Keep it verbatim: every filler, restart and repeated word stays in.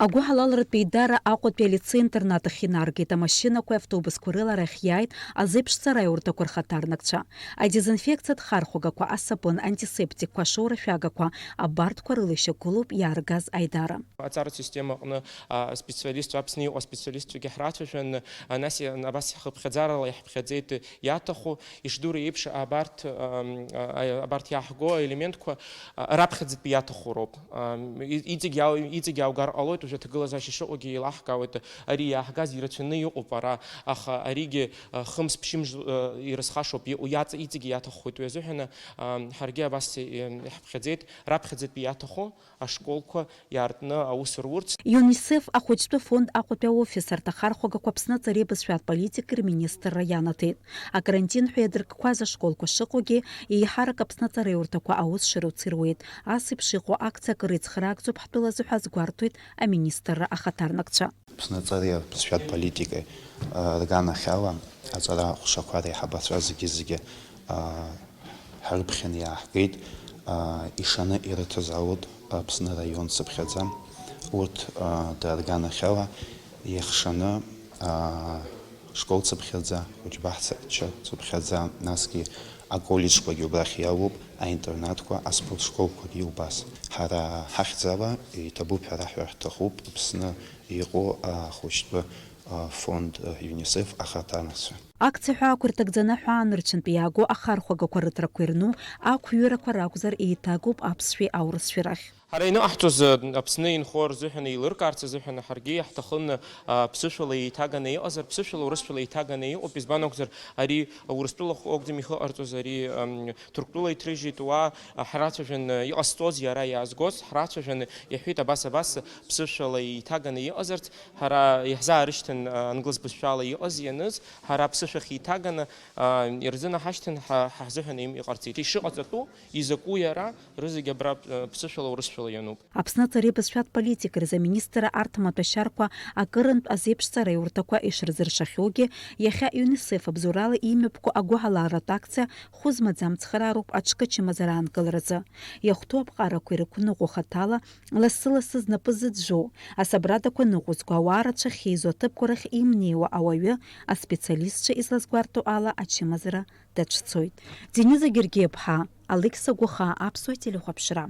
Агәыҳалалратә еидара Аҟәатәи алицеи-интернат ахь инаргеит, амашьынақәеи автобусқәа рыла арахь иааит азеиԥшҵара аиурҭақәа рхаҭарнакцәа. Адезинфекциатә хархәагақәа, асапын, антисептикқәа, ашоурашәагақәа, абарҭқәа рыла ишьақәгылоуп иааргаз аидара. Аҵаратә система аҟны, а, специалистцәа, Аԥсны иҟоу аспециалистцәагьы ҳрацәажәан, а, нас и-, абас хыԥхьаӡарала иаҳԥхьаӡеит иаҭаху, ишдыру еиԥш, абарҭ, ам, а, а, абарҭ иааҳго аелементқәа, а, раԥхьаӡатәи иаҭаху роуп. Ам, и-, иҵегь иау-, иҵегь иааугар ҟалоит, уажәы аҭагылазаашьа шыҟоугьы еилаҳкаауеит, ари иааҳгаз ирацәаны иҟоуп ара, аха аригьы, а, хымз-ԥшьымз, а, ирызхашоуп, иҟоу иаҵ-, иҵегь иаҭаххоит уи азыҳәан, ам, ҳаргьы абас, ем, иаҳԥхьаӡеит, раԥхьаӡатәи иаҭаху ашколқәа иаартны аус рурц. ЮНИСЕФ ахәыҷтәы фонд Аҟәатәи аофис арҭ ахархәагақәа Аԥсны аҵареи абызшәатә политикеи рминистрра ианаҭеит. Акарантин ҳәа иадыркқәаз ашколқәа шыҟоугьы, еиҳарак Аԥсны аҵареиурҭақәа аус шыруц ируеит. Ас еиԥш иҟоу акциа акыр ицхраагӡоуп ҳтәылазы ҳәа азгәарҭоит аминистрра ахаҭарнакцәа. Аԥсны аҵареи абызшәатә политикеи, а, рганахьала аҵара аҟәшақәа реиҳабацәа зегьы-зегьы, а, ҳарыԥхьаны иааҳгеит, а, ишаны ирыҭаз аурҭ Аԥсны раион цыԥхьаӡа, урҭ, а, дарганахьала иахшаны, а, школ цыԥхьаӡа, хәыҷбаҳча цыԥхьаӡа, насгьы аколлеџьқәагьы убрахь иалоуп, аинтернатқәа, аспорт школқәагьы убас. Ҳара ҳахьӡала иҭабуп ҳәа раҳәар ҳҭахуп Аԥсны иҟоу ахәыҷтәы, а, фонд, а, ЮНИСЕФ ахаҭарнакцәа. Акциа ҳәаақәа ирҭагӡаны аҳәаанырцәынтә иааго ахархәагақәа рыҭрақәа ирну ақәҩырақәа ракәзар, еиҭагоуп аԥсшәеи аурысшәеи рахь. Ҳара ианыҟаҳҵоз, а, Аԥсны инхо рзыҳәан, еилыркаарц азыҳәан ҳаргьы иаҳҭахын, а, ԥсышәала еиҭаганы иҟазар, ԥсышәала урысшәала еиҭаганы иҟоуп, избан акәзар, ари Урыстәыла акәӡам ихы ҟарҵоз, ари, ам, Ҭырқәтәыла иҭрыжьит, уа, а, ҳрацәажәан, а, иҟасҵоз иара иаазгоз, ҳрацәажәан, иаҳәеит, абас, абас, ԥсышәала еиҭаганы иҟазарц, ҳара иаҳзаарышьҭын, а, англыз бызшәала иҟаз, ианыз, ҳара ԥсышәахь еиҭаганы, а, ирзынаҳашьҭын, ҳа, ҳа ҳзыҳәан им-, иҟарҵеит. Ишыҟаҵатәу, изакәу иара, рызегь абра, а, ԥсышәала, урысшәала иануп. Аԥсны аҵареи абызшәатә политикеи рзы аминистрра арҭ амаҭәашьарқәа акырынтә азеиԥшҵара аиурҭақәа ишырзыршахьоугьы, иахьа ЮНИСЕФ абзоурала имҩаԥго агәыҳалалратә акциа хәы змаӡам цхыраароуп аҽкы ачымазара аанкыларазы. Иахәҭоу аԥҟарақәа ирықәныҟәо хаҭала, лассы-лассы знапы зыӡәӡәоу, асабрадақәа ныҟәызго, ауаа рацәа ахьеизо аҭыԥқәа рахь имнеиуа ауаҩы, аспециалистцәа излазгәарҭо ала, ачымазара дацәцоит. Дениза Гергиаԥҳа, Алықьса Гәахаа, Аԥсуа телехәаԥшра.